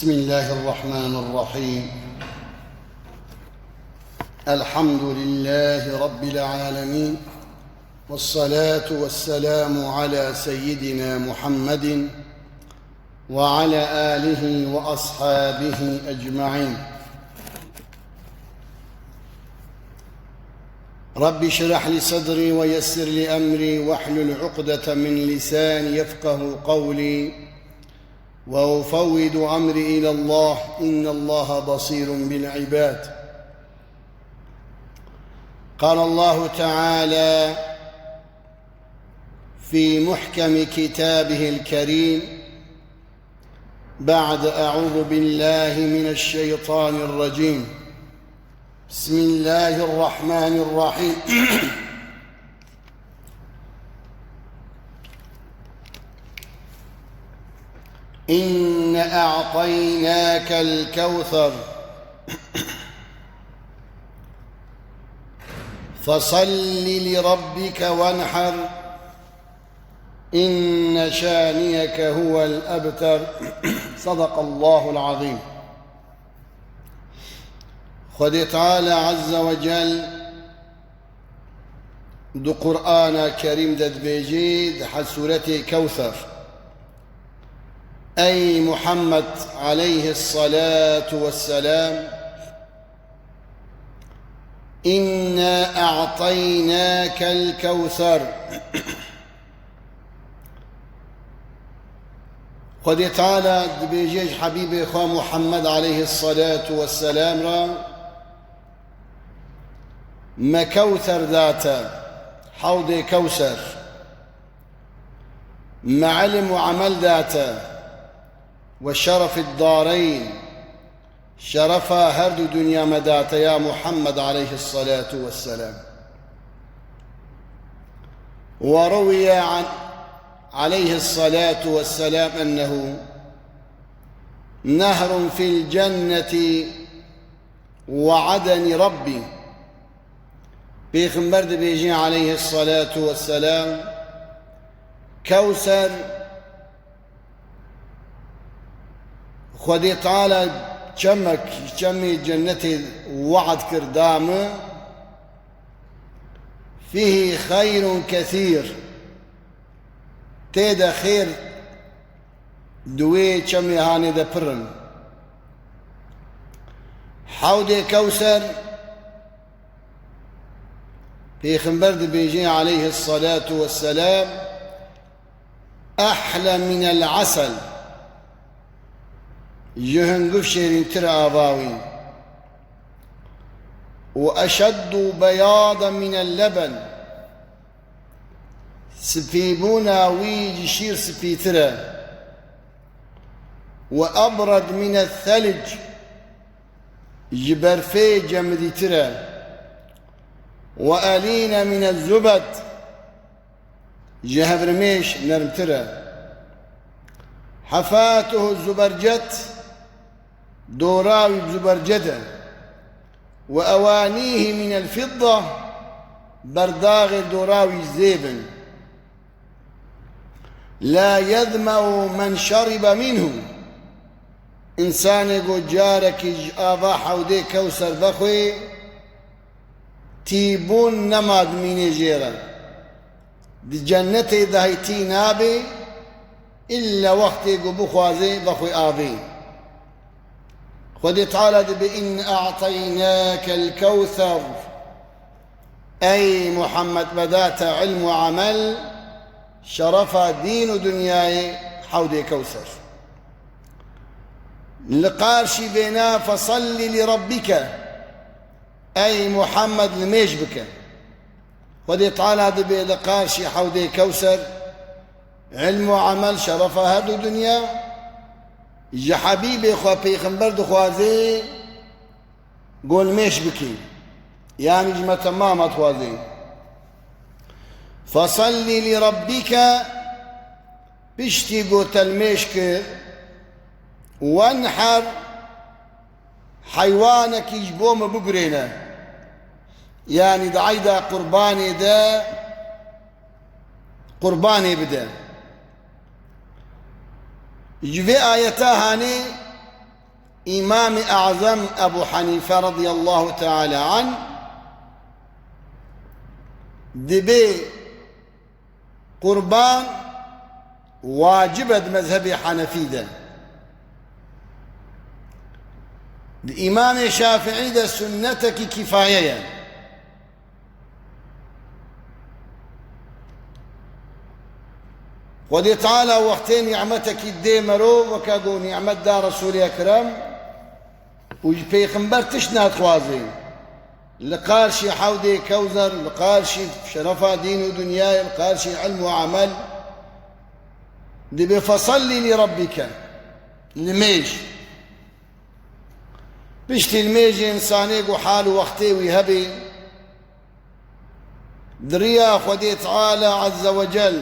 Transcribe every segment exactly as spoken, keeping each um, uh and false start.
بسم الله الرحمن الرحيم. الحمد لله رب العالمين، والصلاة والسلام على سيدنا محمد وعلى آله وأصحابه أجمعين. رب اشرح لي صدري ويسر لي أمري واحلل عقدة من لساني يفقه قولي. وأفوض أمري إلى الله، إن الله بصير بالعباد. قال الله تعالى في محكم كتابه الكريم بعد أعوذ بالله من الشيطان الرجيم. بسم الله الرحمن الرحيم. إنا أعطيناك الكوثر، فصل لربك وانحر، إن شانئك هو الأبتر. صدق الله العظيم. Xwedê Teala Azze ve Cel di Qur'ana Kerîm de dibêjê, di he sûretê Kewser: Ey Muhammed aleyhissalatu vesselam, inna a'taynakel kewser. Xwedê Teala dibêje ji Habîbê xwe Muhammed aleyhissalatu vesselam re: Me Kewser date, hewdê Kewser. Me ilim û emel date, we şerefê dareyn, şerefa her du dinya me date ya Muhammed aleyhissalatu vesselam. وروي عن عليه الصلاة والسلام أنه نهر في الجنة وعدني ربي. Pêxember dibêje aleyhissalatu vesselam: Kewser, Xwedê Teala çemek, çemê cennetê we'd kir da min, fihi xeyrun kesîr, tê de xêr di wê çemê hanê de pir in. Hewdê Kewser, Pêxember dibêje aleyhissalatu vesselam: Ehle minel esel, ji hingûv şêrîntir e ava wî. Û eşeddu beyaden minel leben, spîbûna wî ji şîr spîtir e. Û ebred minel thelc, ji berfê cemidîtir e. Û elîne minel zubed, ji hevrimêş nermtir e. Hefatuhu zubercet, dora wî bi zubercet e. Û ewanîhi minel fidda, berdaxê dora wî zêb in. La yezme'u men şeribe minhu. Însanê ku carekî ji ava hewdê Kewser vexwê, tîbûn nema dimînê jê re. Di cennetê de hê tî nabê, îlla wextê ku bixwazê vexwê avê. Xwedê Teala dibê: Inna a'taynakel kewser. Ey Muhammed, me date ilm û emel, şerefa dîn û dinyayê hewdê Kewser. Li qarşî vêna, fesalli li rabbike. Ey Muhammed, limêj bike. Xwedê Teala dibê li qarşî hewdê Kewser, ilm û emel, şerefa her du dinya, ji Habîbê xwe Pêxember dixwazê, ku limêj bikî. Yanî ji me temama dixwazê. Fesalli li rabbike, piştî ku te limêj kir, wenher, heywanekî ji bo min bigurêne. Yanî di eyda qurbanê de qurbanê bide. Ji vê ayeta hanê Îmamê Ezem Ebû Henîfe radiyallahu teala anh dibê qurban wacib e di mezhebê Henefî de. Di Îmamê Şafiî de sunnetekî kîfaye ye. Xwedê Teala wextê nîmetekî dê mero, weke ku nîmet da Resûlê Ekrem û ji pêxember tişt nadixwazê. Li qarşî hewdê Kewser, li qarşî şerefa dîn û dinyayê, li qarşî ilm û emel, dibê fesellî lî rebbîke, nimêj. Piştî nimêjê însanê ku hal û wextê wî hebê, di riya Xwedê Teala Azze ve Cel,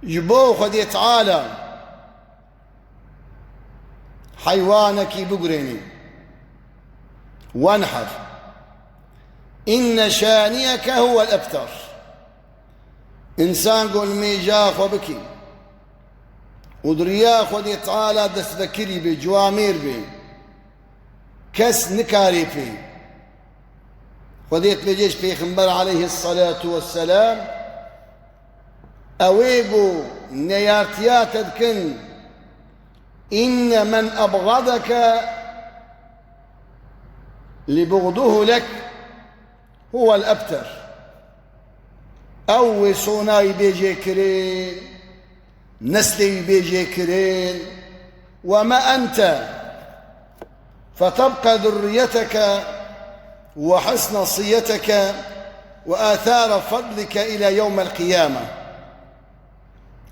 ji bo Xwedê Teala heywanekî bigurênî. Wenher. Înne şâniyeke huwel ebter. Însan ku nimêja xwe bikî û di riya Xwedê Teala destbekirî bê, ciwamêr bê, kes nikarê pê. Xwedê dibêje ji Pêxember aleyhisselatu vesselam, ew ê ku neyartiya te dikin, inne men ebxedeke li buxduhu lek huwel ebter. Ew wê sona wî bê jêkirin, neslê wî bê jêkirin. Ve me ente fetebqa zurriyeteke ve husne siyeteke ve athara fadlike ila yewmel qiyame.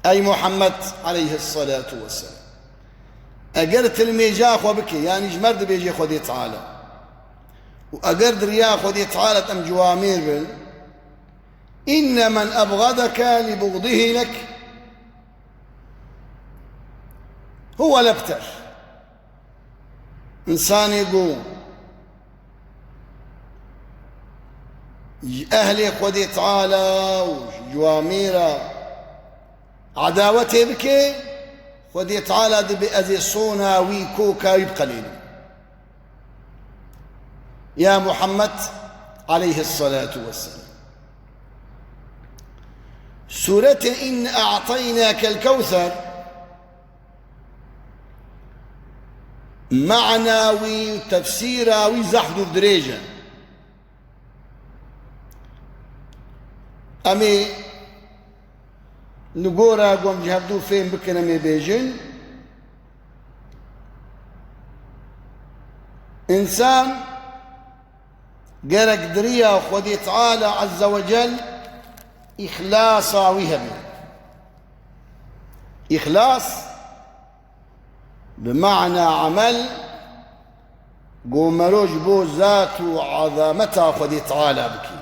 Ey Muhammed aleyhisselatu vesselam, eger tu nimêja xwe bikê, yanî ji me re dibêje Xwedê Teala, û eger di riya Xwedê Teala em ciwamêr bin, inne men ebxedeke li buxdihi lek huwel ebter. Însanê ku ji ehlê Xwedê Teala û ji ciwamêra edawetê bike, Xwedê Teala dibê ez ê sona wî, koka wî biqelênim. Ya Muhammed aleyhisselatu vesselam. Sûretê Inne a'taynakel kewser, mana wî, tefsîra wî zehf dûr dirêj e. Em ê li gora ku em ji hevdû fêm bikin, em ê bêjin, însan gerek di riya Xwedê Teala Azze ve Cel îxlasa wî hebe. Îxlas bi mana emel ku mero ji bo zat û ezameta Xwedê Teala bikî.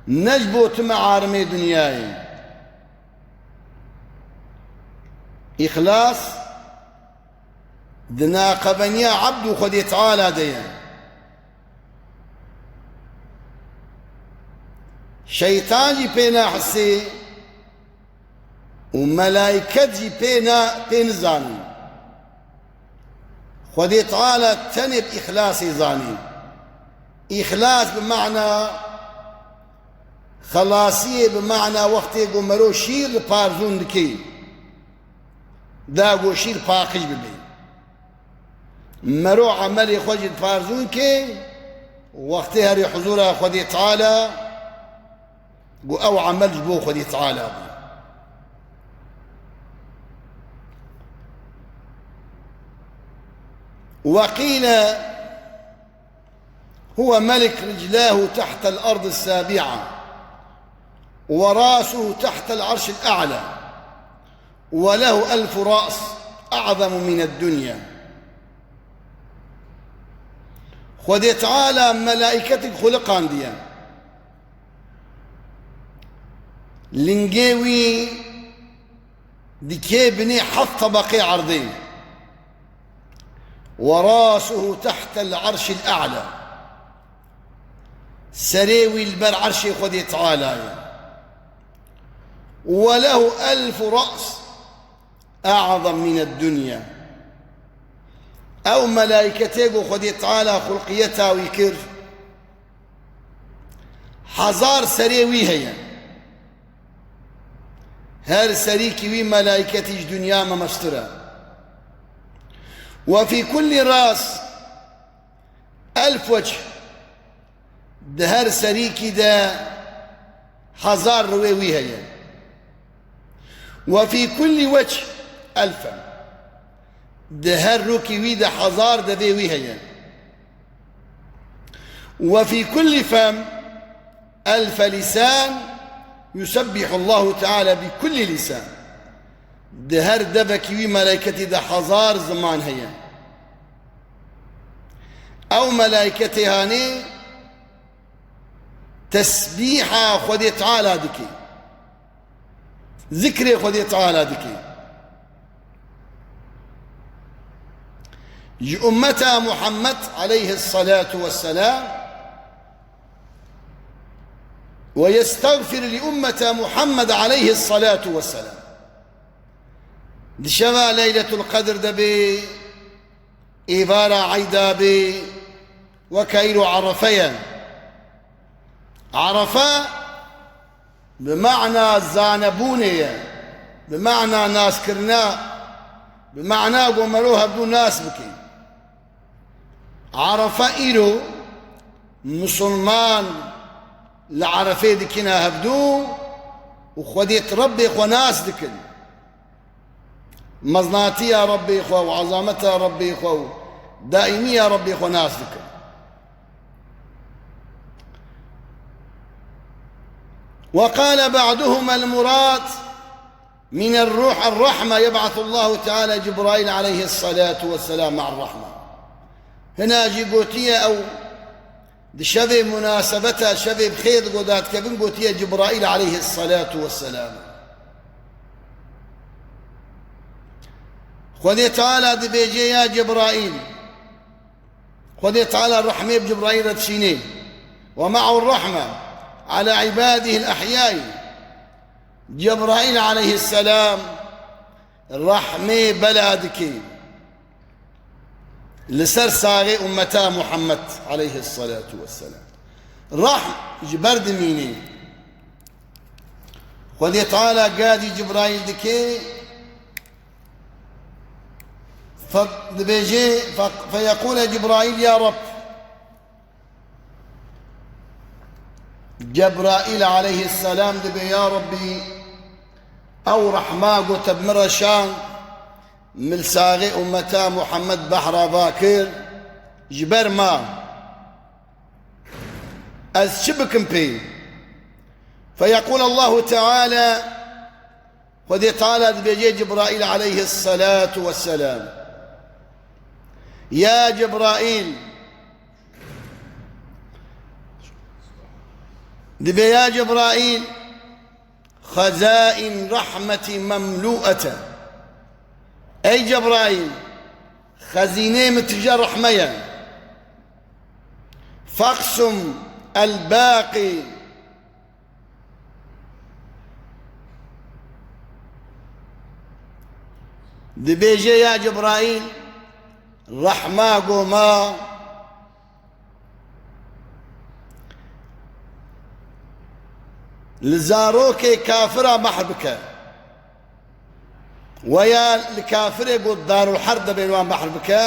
Ne ji bo tu mearimê dinyayê. Îxlas di naqebeniya ebd û Xwedê Teala de ye. Şeytan jî pê nahisê û melayket jî pê na-, pê nizanin. Xwedê Teala tenê bi îxlasê zanî. Îxlas bi mana xelasiyê, bi mana wextê ku mero şîr li parzûn dikê, da ku şîr paqij bibe. Mero emelê xwe jî diparzûn ke, wextê herî huzûra Xwedê Teala, ku ew emel ji bo Xwedê Teala bû. وقيل هو ملك رجلاه تحت الأرض السابعة وراسه تحت العرش الأعلى وله ألف رأس أعظم من الدنيا. Xwedê Teala melaîketik xuliqandiye. Lingê wî dikê binê heft tebeqê erdê. وراسه تحت العرش الأعلى. Serê wî li ber erşê Xwedê Teala ye. وله ألف رأس أعظم من الدنيا. Ew melaîketê ku Xwedê Teala xulqiyeta wî kir, hezar serê wî heye. Her serîkî wî melaîketî ji dinya me mestir e. وفي كل رأس ألف وجه. Di her serîkî de hezar riwê wî heye. وفي كل وجه ألفا. Di her rûkî wî de hezar devê wî heye. وفي كل فم ألف لسان يسبح الله تعالى بكل لسان. Di her devekî wî melaîketî de hezar ziman heye. Ew melaîketê hanê tesbîha Xwedê Teala dike. Zikrê Xwedê Teala dike. Ji ummeta Muhammed aleyhissalatu vesselam ويستغفر لأمة محمد عليه الصلاة والسلام. Di şeva Leyletul Qedr de bê, êvara Eyda bê, weke îro Erefe ye. Erefe bi mana zanebûnê ye, bi mana naskirina, bi mana ku mero hevdû nas bike. Erefe îro misilman li Erefê dikine hevdû û Xwedê Rebbê xwe nas dikin. Meznatiya Rebbê xwe û ezameta Rebbê xwe û daîmiya Rebbê xwe nas dikin. وقال بعضهم المراد من الروح الرحمة، يبعث الله تعالى جبرائيل عليه الصلاة والسلام مع الرحمة. Hina jî gotiye ew di şevê munasebeta şevê bi xêr digo dadikevin, gotiye Cibraîl aleyhissalatu vesselam. Xwedê Teala dibêje ya Cibraîl. Xwedê Teala rehmê bi Cibraîl re dişînê. ومعه الرحمة على عباده الأحياء. Cebraîl aleyhisselam rehmê bela dike li ser saxê ummeta Muhammed aleyhissalatu vesselam. Rehm ji ber dimînê. Xwedê Teala gadî Cibraîl dike, fe-, dibêje, fe-, feyekûle Cibraîl, ya Reb, Cebraîl aleyhisselam dibê, ya Rebbî, ew rehma ku te bi min re şand, min li saxê ummeta Muhammed behra va kir, ji ber ma ez çi bikim pê? Feyekûl Allahu Teala, Xwedê Teala dibêje Cibraîl aleyhisselatu vesselam, ya Cibraîl, dibê ya Cibraîl, xezain rahmetî memlûete. Ey Cebraîl, xezînê min tije rehme ye. Feqsum el-baqî. Dibêje ya Cebraîl, rehma ku ma li zarokê kafira behr bike. Weya li kafirê ku darul herb de bên wan behr bike,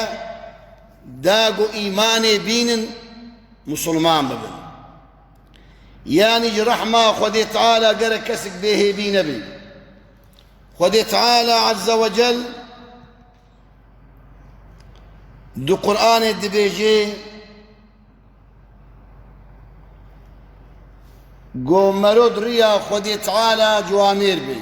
da ku îmanê bînin, musulman bibin. Yanî ji rehma Xwedê Teala gerek kesik bêhêvî nebe. Xwedê Teala Azze ve Cel di Qur'anê dibêje, ku mero di riya Xwedê Teala ciwamêr bê.